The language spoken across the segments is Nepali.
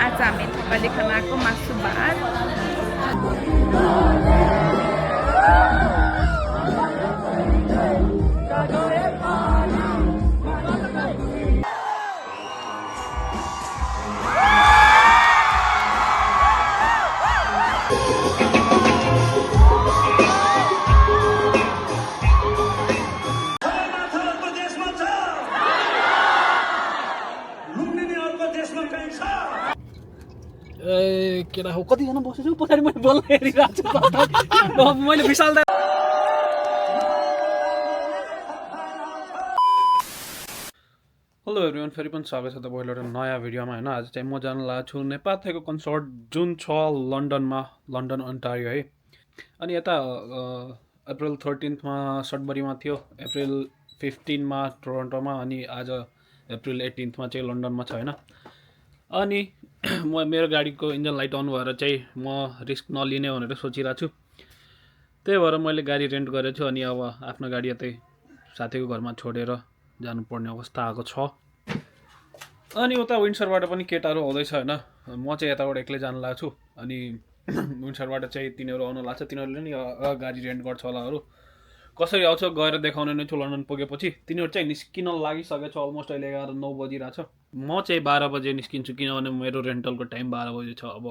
आज हामी थकाली खाना आएको मासु भात केटा हो कतिजना बसेको छु पछाडि मैले बोल्न हेरिरहेको छु मैले विशाल दा हेलो एभ्रिवान फेरि पनि स्वागत छ तपाईँको एउटा नयाँ भिडियोमा होइन आज चाहिँ म जान लागेको छु नेपाथेको कन्सर्ट जुन छ लन्डनमा लन्डन अन्टारियो है अनि यता अप्रिल 13मा सटबरीमा थियो अप्रिल 15मा टोरन्टोमा अनि आज अप्रिल 18मा चाहिँ लन्डनमा छ होइन अनि म मेरो गाडीको इन्जन लाइट अन भएर चाहिँ म रिस्क नलिने भनेर सोचिरहेको छु त्यही भएर मैले गाडी रेन्ट गरेको छु अनि अब आफ्नो गाडी यतै साथीको घरमा छोडेर जानुपर्ने अवस्था आएको छ अनि उता विन्सरबाट पनि केटाहरू आउँदैछ होइन म चाहिँ यताबाट एक्लै जान लागेको छु अनि विन्सरबाट चाहिँ तिनीहरू आउनु लाग्छ तिनीहरूले नि गाडी रेन्ट गर्छ होलाहरू कसरी आउँछ गएर देखाउने नै छु लन्डन पुगेपछि तिनीहरू चाहिँ निस्किन लागिसकेको छ अलमोस्ट अहिले 11-9 बजिरहेको छ म चाहिँ 12 बजे निस्किन्छु किनभने मेरो रेन्टलको टाइम 12 बजे छ अब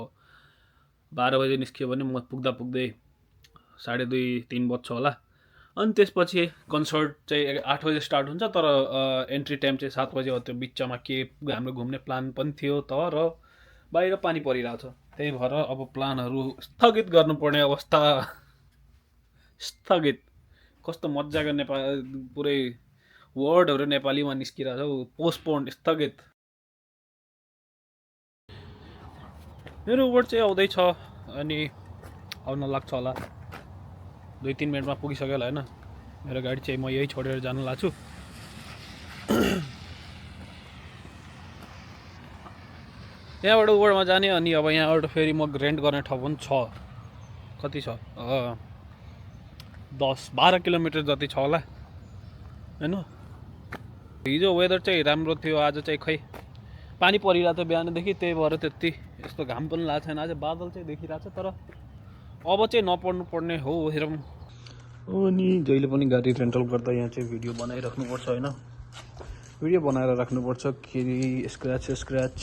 12 बजे निस्क्यो भने म पुग्दा पुग्दै 2:30-3 बज्छ होला अनि त्यसपछि कन्सर्ट चाहिँ 8 बजे स्टार्ट हुन्छ तर एन्ट्री टाइम चाहिँ 7 बजे हो त्यो बिचमा के हाम्रो घुम्ने प्लान पनि थियो तर बाहिर पानी परिरहेको छ त्यही भएर अब प्लानहरू स्थगित गर्नुपर्ने अवस्था स्थगित कस्तो मजाको नेपाल पुरै वर्डहरू नेपालीमा निस्किरहेको छ पोस्टपोन्ड स्थगित मेरो वर्ड चाहिँ आउँदैछ अनि आउन लाग्छ होला 2-3 मिनटमा पुगिसक्यो होला होइन मेरो गाडी चाहिँ म यही छोडेर जान लाग्छु यहाँबाट उबरमा जाने अनि अब यहाँबाट फेरि म रेन्ट गर्ने ठाउँ पनि छ कति छ 10-12 किलोमिटर जति छ होला हैन हिजो वेदर चाहिँ राम्रो थियो आज चाहिँ खै पानी परिरहेको थियो बिहानदेखि त्यही भएर त्यति यस्तो घाम पनि लागेको छैन आज बादल चाहिँ देखिरहेको छ तर अब चाहिँ नपढ्नु पर्ने हो हेरौँ अनि जहिले पनि गाडी रेन्टल गर्दा यहाँ चाहिँ भिडियो बनाइराख्नुपर्छ होइन भिडियो बनाएर राख्नुपर्छ कि स्क्रैच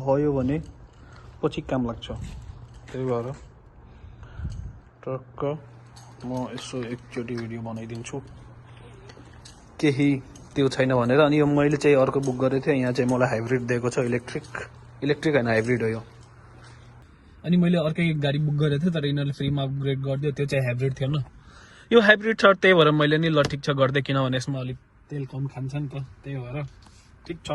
भयो भने पछि काम लाग्छ त्यही भएर टक्क म यसो एकचोटि भिडियो बनाइदिन्छु केही त्यो छैन भनेर अनि यो मैले चाहिँ अर्को बुक गरेको थिएँ यहाँ चाहिँ मलाई हाइब्रिड दिएको छ इलेक्ट्रिक होइन हाइब्रिड हो यो अनि मैले अर्कै गाडी बुक गरेको थिएँ तर यिनीहरूले फ्रीमा अपग्रेड गरिदियो त्यो चाहिँ हाइब्रिड थिएन यो हाइब्रिड छ त्यही भएर मैले नि ल ठिक छ गर्दै किनभने यसमा अलिक तेल कम खान्छ नि त त्यही भएर ठिक छ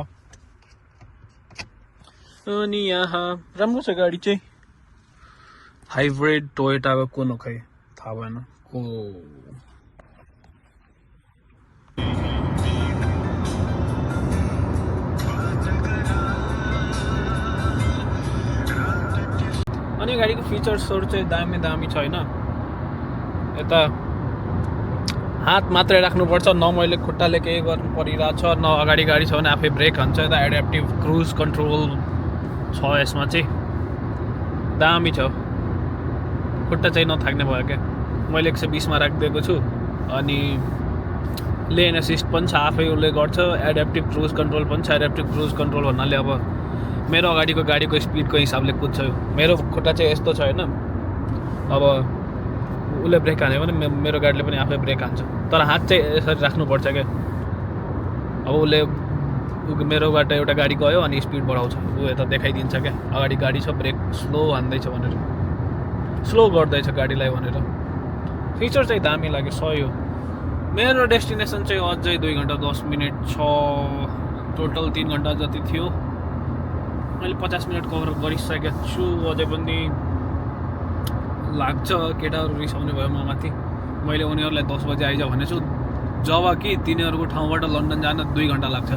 अनि यहाँ राम्रो छ गाडी चाहिँ हाइब्रिड टोयोटाको कुन हो खै थाहा भएन को अनि गाडीको फिचर्सहरू चाहिँ दामी छ होइन यता हात मात्रै राख्नुपर्छ न मैले खुट्टाले केही गर्नु परिरहेको छ न अगाडि गाडी छ भने आफै ब्रेक हान्छ यता एड्याप्टिभ क्रुज कन्ट्रोल छ यसमा चाहिँ दामी छ खुट्टा चाहिँ नथाक्ने भयो क्या मैले 120मा राखिदिएको छु अनि लेन एसिस्ट पनि छ आफै उसले गर्छ एड्याप्टिभ क्रुज कन्ट्रोल पनि छ एड्याप्टिभ क्रुज कन्ट्रोल भन्नाले अब मेरो अगाडिको गाडीको स्पिडको हिसाबले कुद्छ मेरो खुट्टा चाहिँ यस्तो छ होइन अब उसले ब्रेक हान्यो भने मेरो गाडीले पनि आफै ब्रेक हान्छ तर हात चाहिँ यसरी राख्नुपर्छ क्या अब उसले मेरोबाट एउटा गाडी गयो अनि स्पिड बढाउँछ ऊ यता देखाइदिन्छ क्या अगाडि गाडी छ ब्रेक स्लो हान्दैछ भनेर स्लो गर्दैछ गाडीलाई भनेर फिचर चाहिँ दामी लाग्यो सही हो मेरो डेस्टिनेसन चाहिँ अझै 2 घन्टा 10 मिनट छ टोटल 3 घन्टा जति थियो मैले 50 मिनट कभर गरिसकेको छु अझै पनि लाग्छ केटाहरू रिसाउने भयो म माथि मैले उनीहरूलाई 10 बजे आइज भनेछु जब कि तिनीहरूको ठाउँबाट लन्डन जान 2 घन्टा लाग्छ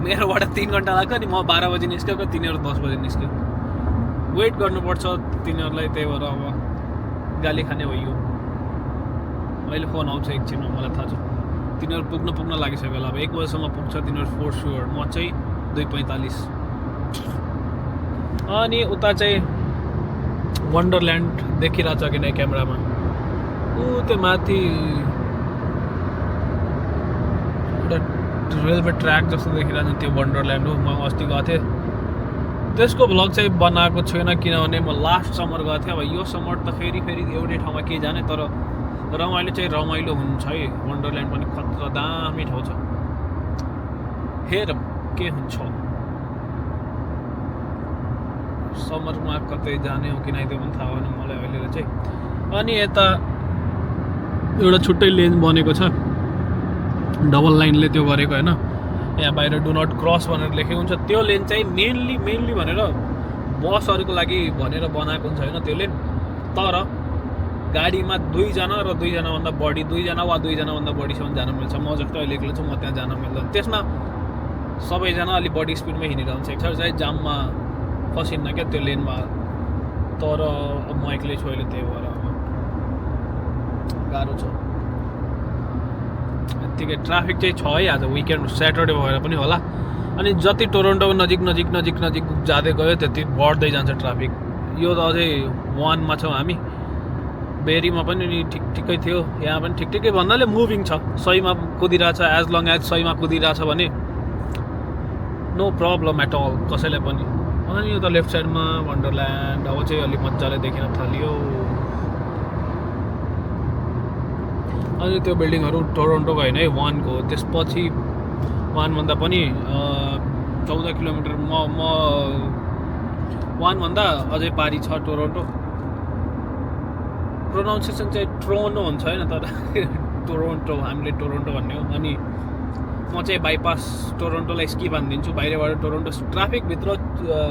मेरोबाट 3 घन्टा लाग्छ नि म 12 बजे निस्केको तिनीहरू 10 बजे निस्क्यो वेट गर्नुपर्छ तिनीहरूलाई त्यही भएर अब गाली खाने भयो अहिले फोन आउँछ एकछिनमा मलाई थाहा छ तिनीहरू पुग्न लागिसक्यो होला अब 1 बजेसम्म पुग्छ तिनीहरू फोर स्योर म चाहिँ 2:45 अनि उता चाहिँ वन्डरल्यान्ड देखिरहेछ कि नै क्यामेरामा ऊ त्यो माथि एउटा रेलवे ट्र्याक जस्तो देखिरहेछ त्यो वन्डरल्यान्ड हो। म अस्ति गएको थिएँ त्यसको भ्लग चाहिँ बनाएको छैन किनभने म लास्ट समर गएको थिएँ। अब यो समर त फेरि एउटै ठाउँमा के जाने तर रमाइलो चाहिँ रमाइलो हुन्छ है। वन्डरल्यान्ड पनि खतरा दामी ठाउँ छ हेर के हुन्छ। समरमा कतै जाने हो कि नै त्यो पनि थाहा भएन मलाई अहिले चाहिँ। अनि यता एउटा छुट्टै लेन बनेको छ डबल लाइनले त्यो गरेको होइन। यहाँ बाहिर डु नट क्रस भनेर लेखेको हुन्छ। त्यो लेन चाहिँ मेनली भनेर बसहरूको लागि भनेर बनाएको हुन्छ होइन त्यो लेन। तर गाडीमा 2 जना र 2 जनाभन्दा बढी 2 जना वा 2 जनाभन्दा बढीसम्म जान मिल्छ। म जस्तो अहिले एक्लै छु म त्यहाँ जान मिल्दैन। त्यसमा सबैजना अलिक बढी स्पिडमै हिँडिरहन्छ एक्सर चाहिँ जाममा फसिन्न क्या त्यो लेनमा। तर अब म एक्लै छु अहिले त्यही भएर अब गाह्रो छ। यत्तिकै ट्राफिक चाहिँ छ है आज विकेन्ड स्याटरडे भएर पनि होला। अनि जति टोरन्टो नजिक जाँदै गयो त्यति बढ्दै जान्छ ट्राफिक। यो त अझै 1मा छौँ हामी। बेरीमा पनि ठिकै थियो यहाँ पनि ठिकै भन्नाले मुभिङ छ। सहीमा कुदिरहेछ एज लङ एज सहीमा कुदिरहेछ भने नो प्रब्लम एट अल कसैलाई पनि। अनि यो त लेफ्ट साइडमा वन्डरल्यान्ड अब चाहिँ अलिक मजाले देखिन थालियो। अनि त्यो बिल्डिङहरू टोरन्टोको होइन है 1को त्यसपछि 1भन्दा पनि 14 किलोमिटर म 1भन्दा अझै पारी छ टोरन्टो। प्रोनाउन्सिएसन चाहिँ ट्रोनो हुन्छ होइन तर टोरन्टो हामीले टोरन्टो भन्ने हो। अनि म चाहिँ बाइपास टोरन्टोलाई स्किप हानिदिन्छु बाहिरबाट टोरन्टो। ट्राफिकभित्र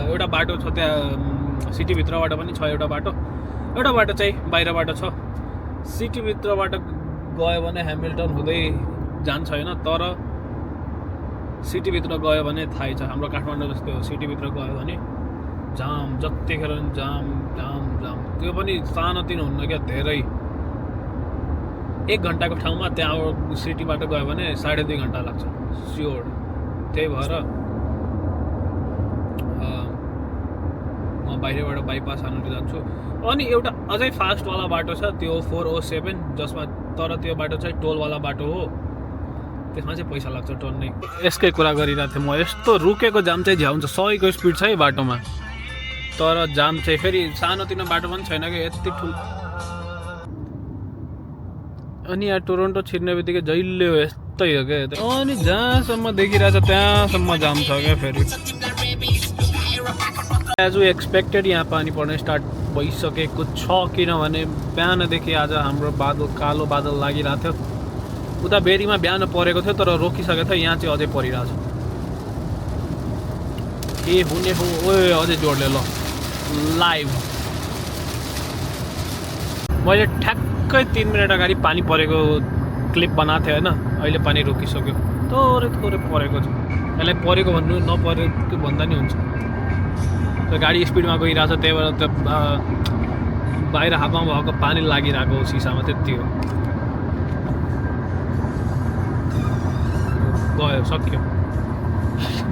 एउटा बाटो छ त्यहाँ सिटीभित्रबाट पनि छ एउटा बाटो चाहिँ बाहिरबाट छ। सिटीभित्रबाट गयो भने ह्यामिल्टन हुँदै जान्छ होइन तर सिटीभित्र गयो भने थाहै छ हाम्रो काठमाडौँ जस्तो हो। सिटीभित्र गयो भने जाम जतिखेर जाम त्यो पनि सानोतिनो हुन्न क्या धेरै। 1 घन्टाको ठाउँमा त्यहाँ सिटीबाट गयो भने 2.5 घन्टा लाग्छ स्योर। त्यही भएर म बाहिरबाट बाइपास हान्नु जान्छु। अनि एउटा अझै फास्टवाला बाटो छ त्यो 407 जसमा तर त्यो बाटो चाहिँ टोलवाला बाटो हो। त्यसमा चाहिँ पैसा लाग्छ टोल नै। यसकै कुरा गरिरहेको थिएँ म। यस्तो रुकेको जाम चाहिँ झ्याउँछ 100को स्पिड छ है बाटोमा तर जाम चाहिँ फेरि सानोतिनो बाटो पनि छैन क्या यति ठुलो। अनि यहाँ टोरन्टो छिर्ने बित्तिकै जहिले हो यस्तै हो क्या। अनि जहाँसम्म देखिरहेछ त्यहाँसम्म जाम छ क्या फेरि। एज वी एक्सपेक्टेड यहाँ पानी पर्न स्टार्ट भइसकेको छ किनभने बिहानदेखि आज हाम्रो कालो बादल लागिरहेको थियो। उता बेरीमा बिहान परेको थियो तर रोकिसकेको थियो। यहाँ चाहिँ अझै परिरहेछ। के हुने हो ओए अझै जोडले ल लाइभ मैले ठ्याक्कै 3 मिनट अगाडि पानी परेको क्लिप बनाएको थिएँ होइन। अहिले पानी रोकिसक्यो थोरै परेको छ। यसलाई परेको भन्नु नपरेको भन्दा नि हुन्छ। गाडी स्पिडमा गइरहेछ त्यही भएर त बाहिर हातमा भएको पानी लागिरहेको सिसामा त्यति हो। गयो सक्यो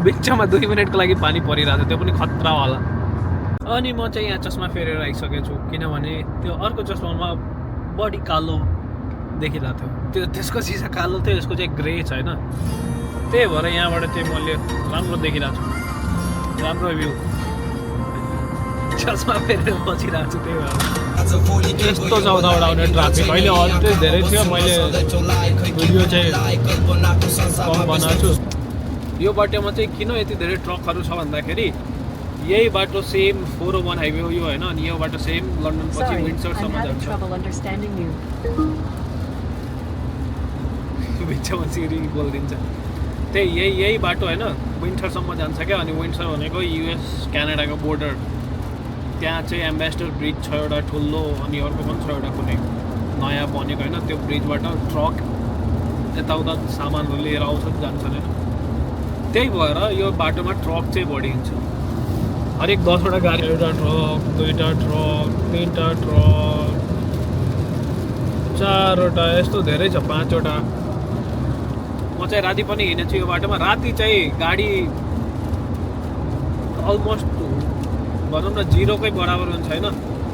बिचमा 2 मिनटको लागि पानी परिरहेछ त्यो पनि खतरावाला। अनि म चाहिँ यहाँ चस्मा फेरेर आइसकेको छु किनभने त्यो अर्को चस्मामा बडी कालो देखिरहेको थियो। त्यसको सिसा कालो थियो यसको चाहिँ ग्रे छ होइन। त्यही भएर यहाँबाट चाहिँ मैले राम्रो देखिरहेको छु राम्रो भ्यू। चस्मा फेरेर बसिरहेको छु त्यही भएर यस्तो छ उताबाट आउने ट्राफिक। अहिले अझै धेरै थियो मैले भिडियो चाहिँ कम बनाएको छु। यो बाटोमा चाहिँ किन यति धेरै ट्रकहरू छ भन्दाखेरि यही बाटो सेम 401 हाइवे हो यो होइन। अनि यो बाटो सेम लन्डन पछि विन्डसरसम्म जान्छ। बिचमा सिरी बोलिदिन्छ त्यही यही बाटो होइन विन्टरसम्म जान्छ क्या। अनि विन्टसर भनेको युएस क्यानाडाको बोर्डर। त्यहाँ चाहिँ एम्बेसडर ब्रिज छ एउटा ठुलो अनि अर्को पनि छ एउटा कुनै नयाँ बनेको होइन। त्यो ब्रिजबाट ट्रक यताउता सामानहरू लिएर आउँछ जान्छन् होइन। त्यही भएर यो बाटोमा ट्रक चाहिँ बढी हिँड्छ। हरेक 10वटा गाडी एउटा ट्रक 2टा ट्रक 3टा ट्रक 4वटा यस्तो धेरै छ 5वटा। म चाहिँ राति पनि हिँडेछु यो बाटोमा। राति चाहिँ गाडी अलमोस्ट भनौँ न 0कै बराबर हुन्छ होइन,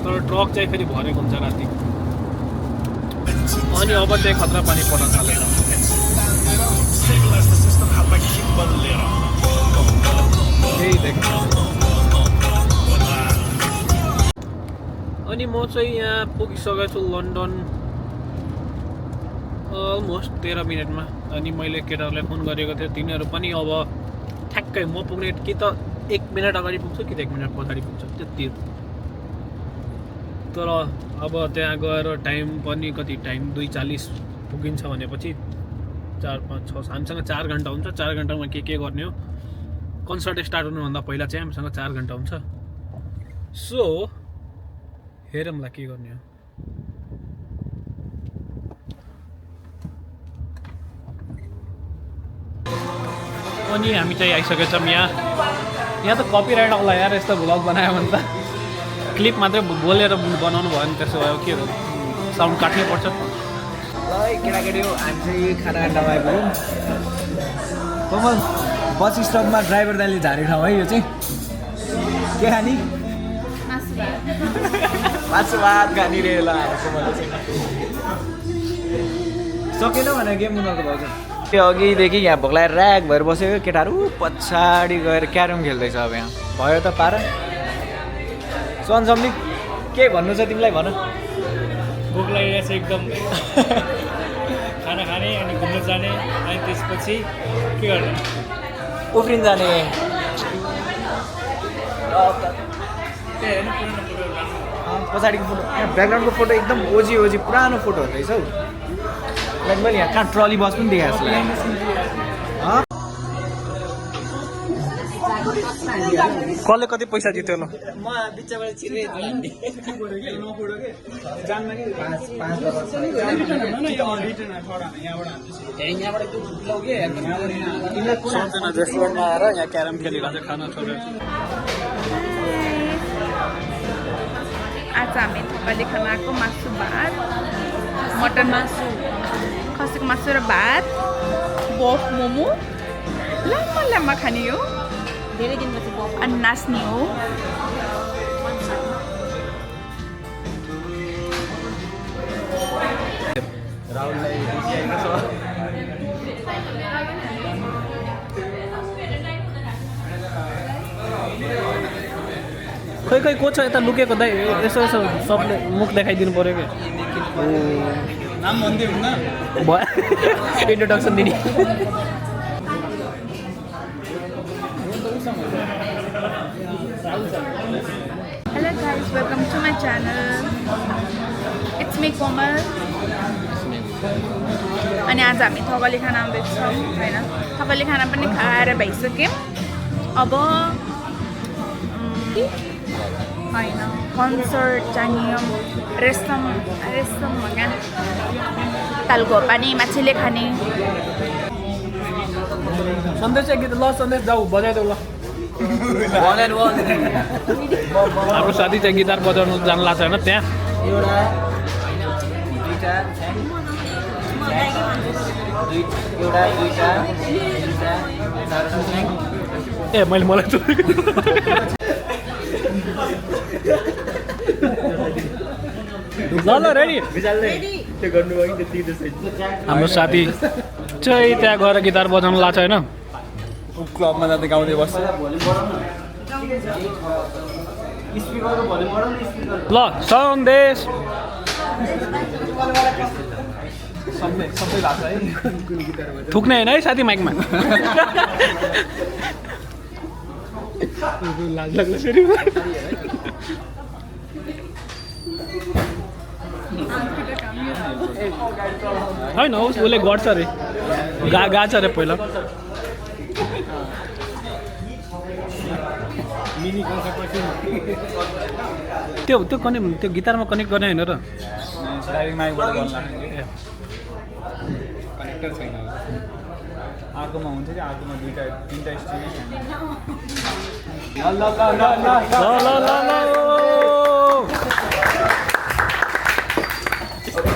तर ट्रक चाहिँ फेरि भरेको हुन्छ राति। अनि अब चाहिँ खतरा पानी पर्न थालेछ। अनि म चाहिँ यहाँ पुगिसकेको छु लन्डन अलमोस्ट 13 मिनटमा। अनि मैले केटाहरूलाई फोन गरेको थिएँ, तिनीहरू पनि अब ठ्याक्कै म पुग्ने कि त 1 मिनट अगाडि पुग्छु कि त 1 मिनट पछाडि पुग्छ त्यति। तर अब त्यहाँ गएर टाइम पनि कति टाइम 2:40 पुगिन्छ भनेपछि 4, 5, 6 हामीसँग 4 घन्टा हुन्छ। 4 घन्टामा के गर्ने हो, कन्सर्ट स्टार्ट हुनुभन्दा पहिला चाहिँ हामीसँग 4 घन्टा हुन्छ। सो हेरौँला के गर्ने हो। अनि हामी चाहिँ आइसकेको छौँ यहाँ त कपिराइट आउला यार यस्तो भ्लग बनायो भने त। क्लिप मात्रै बोलेर बनाउनु भयो भने त्यसो भयो, के हो साउन्ड काट्नै पर्छ। ल केटाकेटी हो, हामी चाहिँ खाना अड्डामा आइपुग्यौँ। कमल बस स्टपमा ड्राइभर दाइले झारे ठाउँ है यो चाहिँ। के खाने? मासु भात खाने रे। ल कमलले चाहिँ सकेन भने गेम उनीहरूको भाउ छ। त्यो अघिदेखि यहाँ भोक लागेर ऱ्याक भएर बसेको केटाहरू पछाडि गएर क्यारम खेल्दैछ। अब यहाँ भयो त पारा। सनसम्मी के भन्नु छ तिमीलाई, भन। भोक लागिरहेको छ एकदम। खाना खाने अनि घुम्न जाने अनि त्यसपछि के गर्ने, उफ्रिन जाने। पछाडिको फोटो, यहाँ ब्याकग्राउन्डको फोटो एकदम ओजी पुरानो फोटोहरू रहेछ हौ। लाइक मैले यहाँ कहाँ ट्रली बस पनि देखाएको छु। कसले कति पैसा जित्यो ल? म बिचबाट छिरे रेस्टुरेन्टमा आएर यहाँ क्यारम खेलिरहेको खाना छोडेर। आज हामी थकाली खाना आएको मासु भात, मटन मासु, खसीको मासु र भात, बफ मोमो। लाम्बा लाम्बा खाने हो, धेरै दिनपछि बफ अनि नाच्ने हो। खै खै को छ यता लुकेको दाइ? यसो यसो सबले मुख देखाइदिनु पऱ्यो क्या। नाम भन्दै हुन्न भयो इन्ट्रोडक्सन दिने। Hello guys, welcome to my channel. It's me Komal. अनि आज हामी थकाली खाना आउँदैछौँ होइन, थकाली खाना पनि खाएर भइसक्यौँ। अब होइन कन्सर्ट जाने रेस्तम क्या तालको पानी माछीले खाने। सन्देश चाहिँ गीत ल, सन्देश जाऊ बजाइदेऊ ल। हाम्रो साथी चाहिँ गिटार बजाउनु जानु लाग्छ होइन त्यहाँ। ए मैले मलाई ल रेडी। हाम्रो साथी चाहिँ त्यहाँ गएर गिटार बजाउनु लाग्छ होइन। क्लबमा जाँदै गाउँदै बस्छ। ल सन्देश सबै लाग्छ है। थुक्ने होइन है साथी माइकमा। लाज लाग्छ फेरि। होइन होस् उसले गर्छ अरे, गाछ अरे पहिला। त्यो त्यो गिटारमा कनेक्ट गर्ने होइन र? कनेक्टर छैन, अर्कोमा हुन्छ कि अर्कोमा 2-3टा स्ट्रिङ।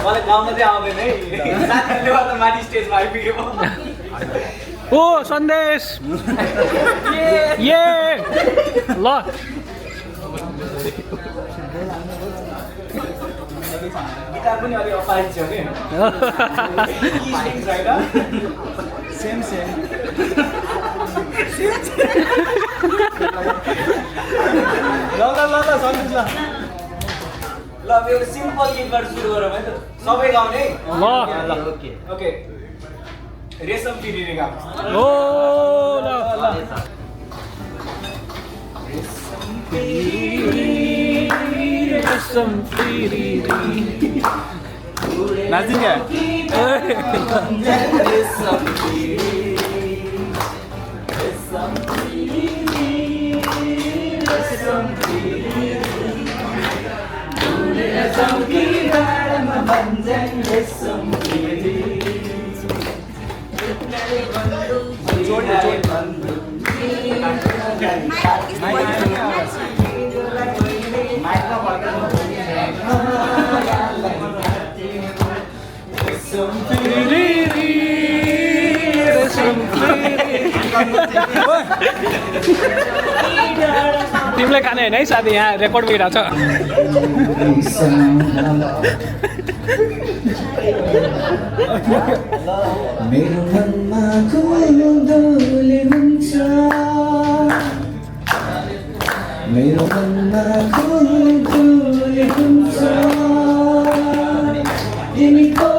मलाई गाउन चाहिँ आउँदैन है, साथीले गर्दा माथि स्टेजमा आइपुग्यो। ओ सन्देश ये ल गिटार पनि अलिक अपाइज छ कि सेम ल सन्देश ल मेरो सिम्पल गीतबाट सुरु गरौँ है त सबै गाउने ल ओके रेशम पिरिरी गाउँ ओ ल रेशम पिरिरी नाचिन्छ तिमीलाई खाने होइन है साथी यहाँ रेकर्ड भइरहेछ मेरो मनमा खुलदोले हुन्छ मेरो मनमा खुलदोले हुन्छ तिमीको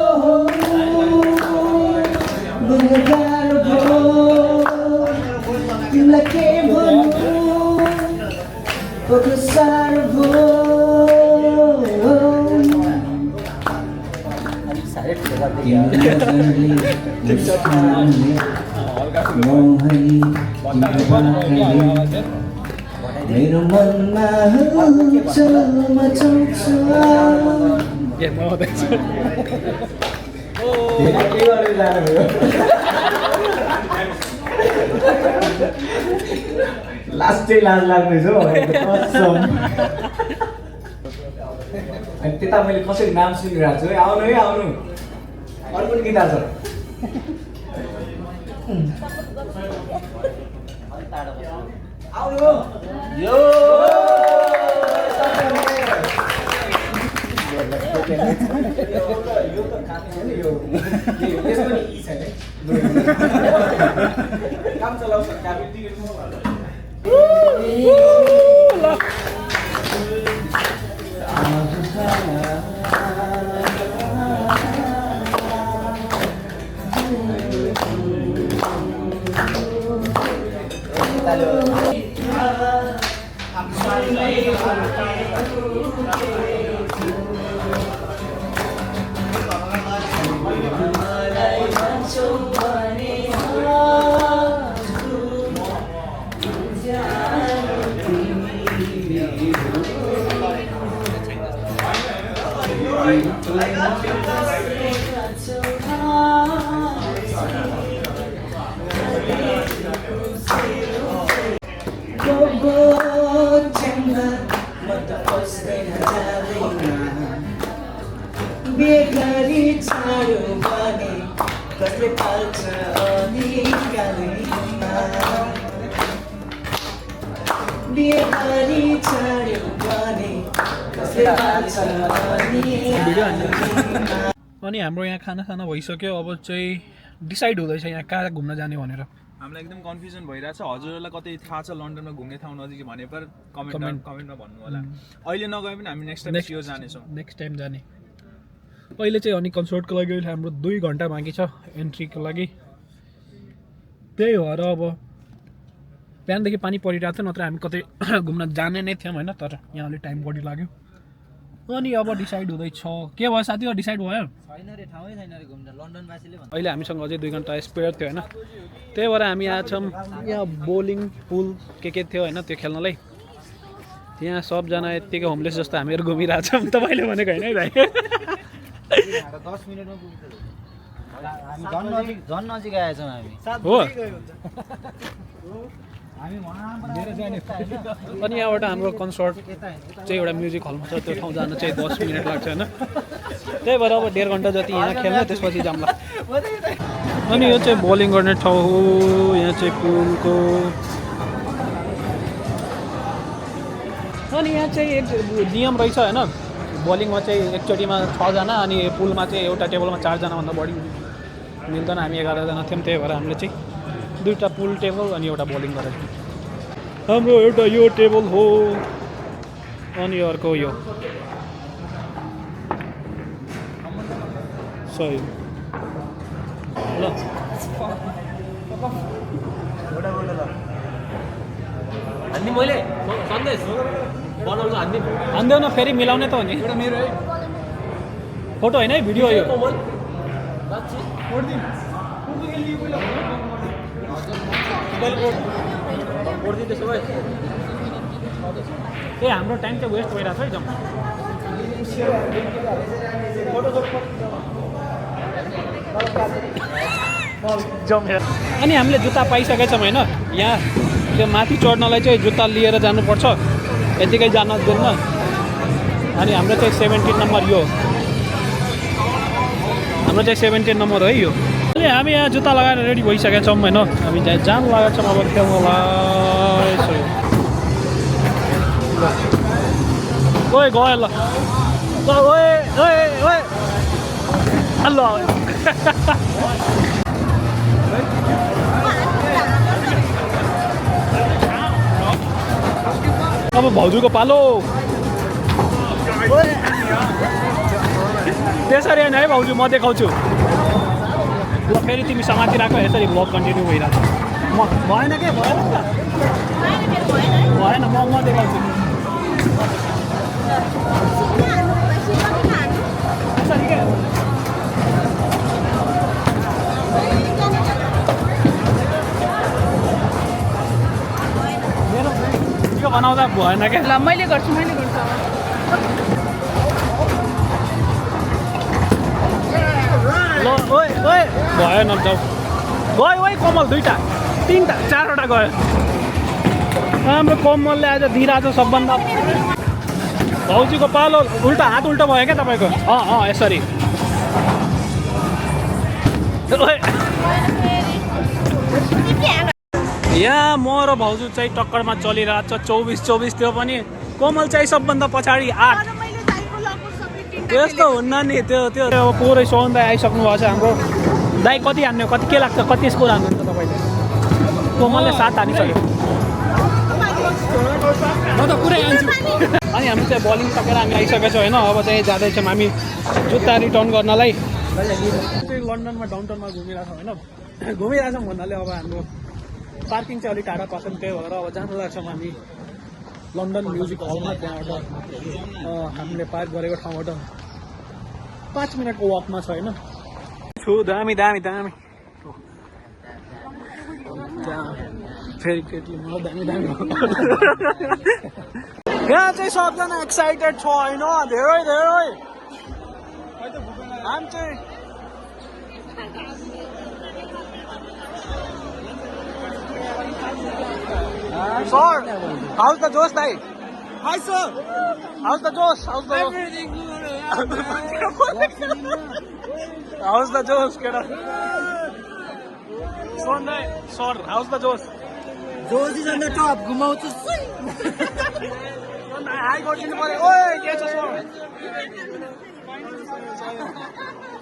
गुनगान भयो तिमीलाई के भन्नु साह्रो भयो मेरो मनमा लास्टै लाज लाग्दैछ अनि त्यता मैले कसरी नाम सुनिरहेको छु है आउनु अरू पनि गिटार छ आउनु यो काम चलाउँछ बेकारी छाड्यो भने कसले पाल्छ अनि बेकारी छाड्यो भने कसले पाल्छ अनि हाम्रो यहाँ खाना भइसक्यो अब चाहिँ डिसाइड हुँदैछ यहाँ कहाँ घुम्न जाने भनेर हामीलाई एकदम कन्फ्युजन भइरहेछ हजुरहरूलाई कतै थाहा छ लन्डनमा घुम्ने ठाउँ नजिक भने पर कमेन्टमा भन्नु होला अहिले नगए पनि हामी नेक्स्ट टाइम स्योर जानेछौँ नेक्स्ट टाइम जाने अहिले चाहिँ अनि कन्सर्टको लागि हाम्रो 2 घन्टा बाँकी छ एन्ट्रीको लागि त्यही भएर अब बिहानदेखि पानी परिरहेको थियो नत्र हामी कतै घुम्न जाने नै थियौँ होइन तर यहाँ अलिक टाइम बढी लाग्यो अनि अब डिसाइड हुँदैछ के भयो साथीहरू डिसाइड भयो अहिले हामीसँग अझै 2 घन्टा स्पेयर थियो होइन त्यही भएर हामी आएछौँ यहाँ बोलिङ पुल के थियो होइन त्यो खेल्नलाई यहाँ सबजना यत्तिकै होमलेस जस्तो हामीहरू घुमिरहेछौँ तपाईँले भनेको होइन है भाइ 10 मिनेटमा पुग्छ हामी झन् नजिक आएछौँ हामी हो हामी अनि यहाँबाट हाम्रो कन्सर्ट चाहिँ एउटा म्युजिक हलमा छ त्यो ठाउँ जान चाहिँ 10 मिनट लाग्छ होइन त्यही भएर अब 1.5 घन्टा जति यहाँ खेल्न त्यसपछि जाउँला अनि यो चाहिँ बोलिङ गर्ने ठाउँ हो यहाँ चाहिँ पुलको अनि यहाँ चाहिँ एक नियम रहेछ होइन, बलिङमा चाहिँ एकचोटिमा 6 जना अनि पुलमा चाहिँ एउटा टेबलमा 4 जनाभन्दा बढी मिल्दैन। हामी 11 जना थियौँ, त्यही भएर हामीले चाहिँ 2टा पुल टेबल अनि एउटा बलिङ गरेको। हाम्रो एउटा यो टेबल हो अनि अर्को यो सही ल हान्देऊ न, फेरि मिलाउने त हो नि। फोटो होइन है, भिडियो हो यो। ए हाम्रो टाइम चाहिँ वेस्ट भइरहेको छ है जम्मा। अनि हामीले जुत्ता पाइसकेका छौँ होइन। यहाँ त्यो माथि चढ्नलाई चाहिँ जुत्ता लिएर जानुपर्छ, यतिकै जान दिन्न। अनि हाम्रो चाहिँ 17 नम्बर यो, हाम्रो चाहिँ 17 नम्बर है यो। अनि हामी यहाँ जुत्ता लगाएर रेडी भइसकेका छौँ होइन। हामी जान लगाएको छौँ अब खेल्नलाई। ओए गयो ल, ओए ओए ओए ल अब भाउजूको पालो। त्यसरी होइन है भाउजू, म देखाउँछु ल। फेरि तिमी समाति राख, यसरी ब्लग कन्टिन्यू भइरहेको म भएन के भएन भएन म देखाउँछु यसरी के। मेरो भिडियो बनाउँदा भएन क्या। ल मैले गर्छु ल ओए ओए भएन जाऊ। गयो है कमल, 2टा 3टा 4वटा गयो। हाम्रो कमलले आज दिइरहेको छ सबभन्दा। भाउजूको पालो उल्टा, हात उल्टा भयो क्या तपाईँको। यसरी। यहाँ म र भाउजू चाहिँ टक्करमा चलिरहेको छ 24-24। त्यो पनि कमल चाहिँ सबभन्दा पछाडि 8। त्यस्तो हुन्न नि, त्यो अब पुरै सोहन दाई आइसक्नु भएको छ हाम्रो। दाई कति हान्ने, कति के लाग्छ, कति स्कोर हान्नुहुन्छ तपाईँले? कमलले 7 हानिसक्यो। म त पुरै हान्छु। अनि हामी चाहिँ बलिङ सकेर हामी आइसकेका छौँ होइन। अब चाहिँ जाँदैछौँ हामी जुत्ता रिटर्न गर्नलाई। चाहिँ लन्डनमा डाउनटाउनमा घुमिरहेको छौँ होइन। घुमिरहेको छौँ भन्नाले अब हाम्रो पार्किङ चाहिँ अलिक टाढा पर्छ नि, त्यही भएर अब जानु लाग्छौँ हामी लन्डन म्युजिक हलमा। त्यहाँबाट हामीले पार्क गरेको ठाउँबाट 5 मिनटको वकमा छ होइन। दामी दामी दामी फेरि केटी दामी दामी। यहाँ चाहिँ सबजना एक्साइटेड छ होइन, धेरै धेरै। हामी चाहिँ Sir, how's the Josh Dai? Hi sir. How's the Josh? How's the Everything good. How's the Josh? Son Dai, sir, how's the Josh? Josh is on the top. Gumauchu. Son Dai, hi गरिदिनु पर्यो। ओए के छ सर?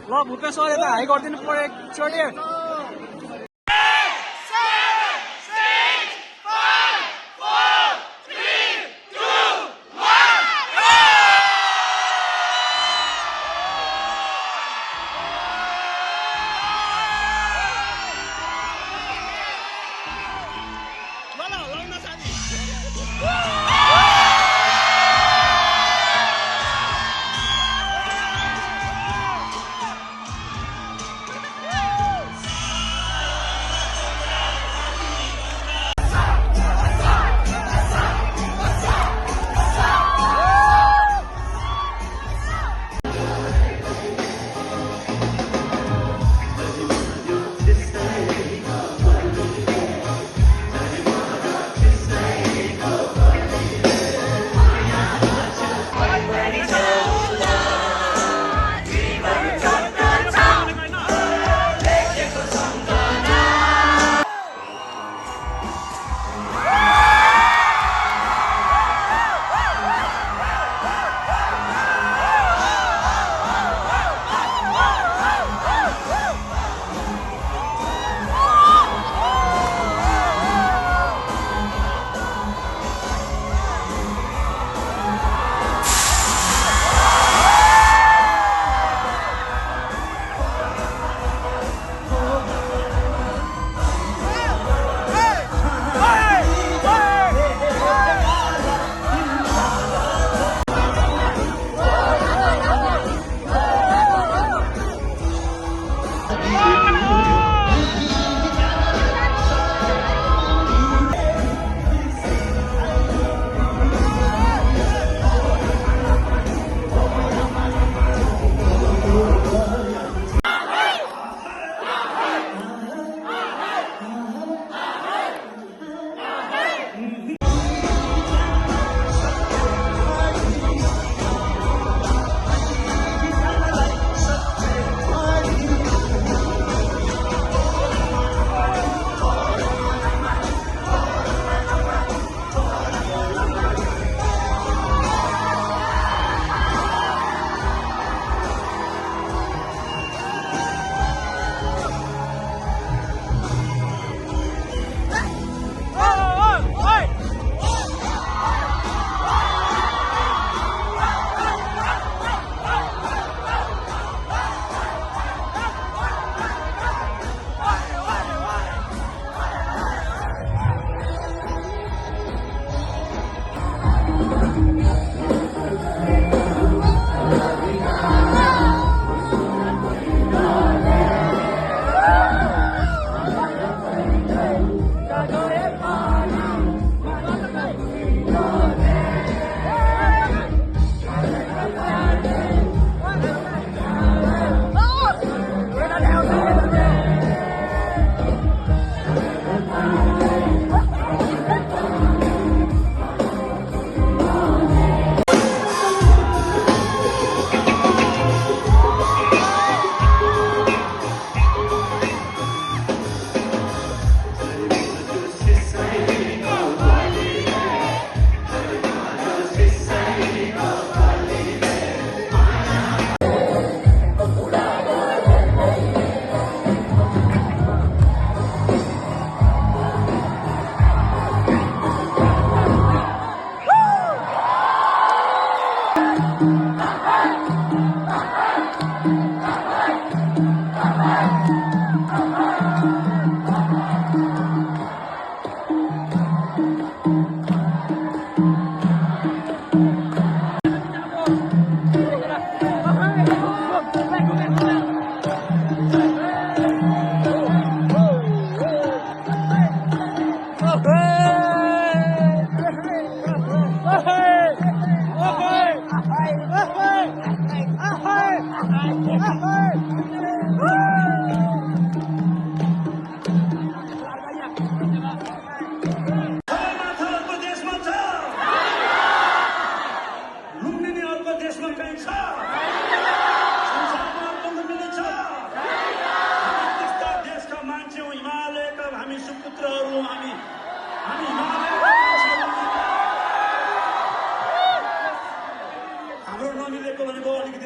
ल भुपेश सर यता हाई गरिदिनु पर्यो एकचोटि।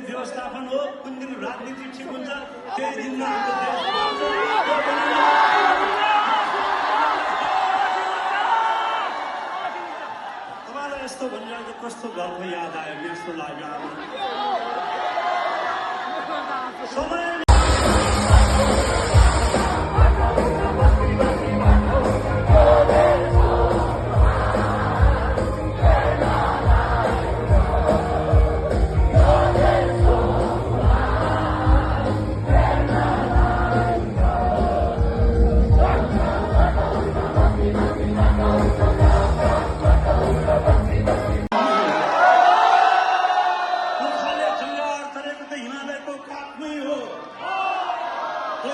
व्यवस्थापन हो, कुन दिन राजनीति ठिक हुन्छ त्यही दिनमा तपाईँलाई यस्तो भनिरहेको कस्तो गर्व याद आयो यस्तो लाग्यो समय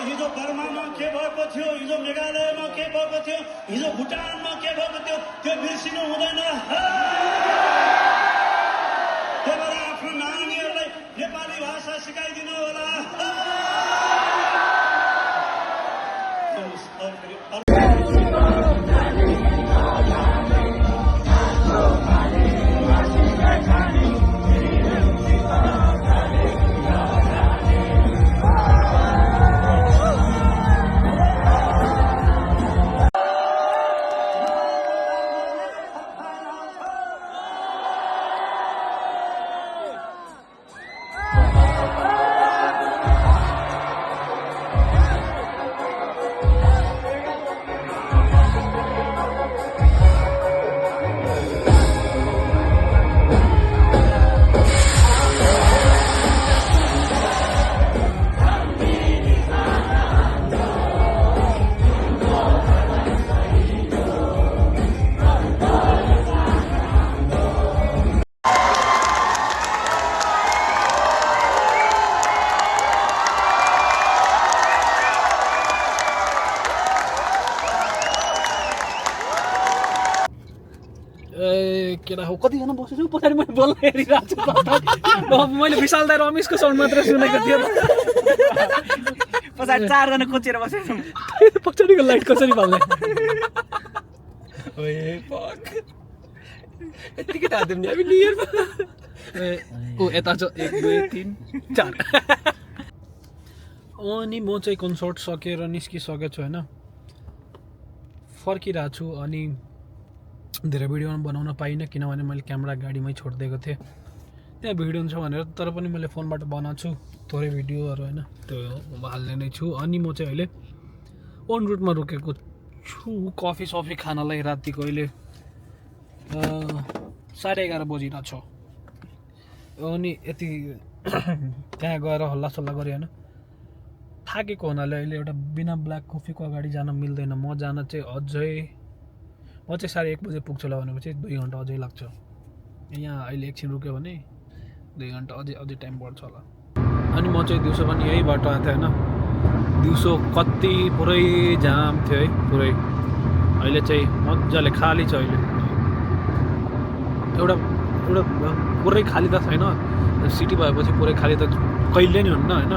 हिजो बर्मामा के भएको थियो, हिजो मेघालयमा के भएको थियो, हिजो भुटानमा के भएको थियो, त्यो बिर्सिनु हुँदैन। त्यही भएर आफ्नो नानीहरूलाई नेपाली भाषा सिकाइदिनु होला। केटा हो कतिजना बसेछु पछाडि मैले बोल्न हेरिरहेको छु मैले विशाल दाइ रमेशको साउन्ड मात्र सुनेको थिएँ पछाडि 4 जना कोचेर बसेछौँ पछाडिको लाइट कसरी बाल्ने यतिकै थाहा थिएँ नि हामी न्यु इयरमा ओ यता छ 1 2 3 4 अनि म चाहिँ कन्सर्ट सकेर निस्किसकेको छु होइन फर्किरहेको छु अनि धेरै भिडियो बनाउन पाइनँ किनभने मैले क्यामेरा गाडीमै छोडिदिएको थिएँ त्यहाँ भिडियो हुन्छ भनेर तर पनि मैले फोनबाट बनाएको छु थोरै भिडियोहरू होइन त्यो हाल्ने नै छु अनि म चाहिँ अहिले अन रुटमा रोकेको छु कफी सफी खानलाई रातिको अहिले 11:30 बजिरहेको छ अनि यति त्यहाँ गएर हल्लासल्ला गरेँ होइन थाकेको हुनाले अहिले एउटा बिना ब्ल्याक कफीको अगाडि जान मिल्दैन म जान चाहिँ अझै म चाहिँ 1:30 बजे पुग्छु होला भनेपछि 2 घन्टा अझै लाग्छ यहाँ अहिले एकछिन रुक्यो भने 2 घन्टा अझै टाइम बढ्छ होला अनि म चाहिँ दिउँसो पनि यही बाटो आएको थिएँ होइन दिउँसो कति पुरै जाम थियो है पुरै अहिले चाहिँ मजाले खाली छ अहिले एउटा पुरै खाली त छैन सिटी भएपछि पुरै खाली त कहिले नि हुन्न होइन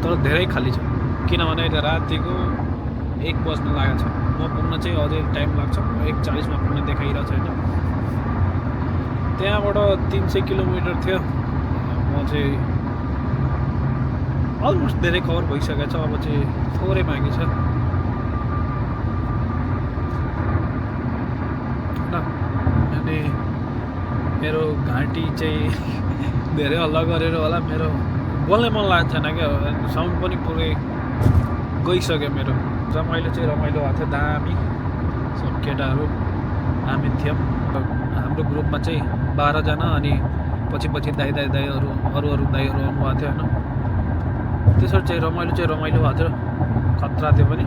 तर धेरै खाली छ किनभने अहिले रातिको 1 बज्न लागेको छ म पुग्न चाहिँ अझै टाइम लाग्छ 1:40 मा पुग्न देखाइरहेको छ होइन त्यहाँबाट 300 किलोमिटर थियो म चाहिँ अलमोस्ट धेरै कभर भइसकेको छ अब चाहिँ थोरै बाँकी छ अनि मेरो घाँटी चाहिँ धेरै हल्ला गरेर होला मेरो बोल्नै मन लागेको छैन क्या साउन्ड पनि पुरै गइसक्यो मेरो रमाइलो चाहिँ रमाइलो भएको थियो दामी सब केटाहरू हामी थियौँ हाम्रो ग्रुपमा चाहिँ 12 जना अनि पछि दाईहरू अरू दाईहरू आउनुभएको थियो होइन त्यसरी चाहिँ रमाइलो भएको थियो खतरा थियो पनि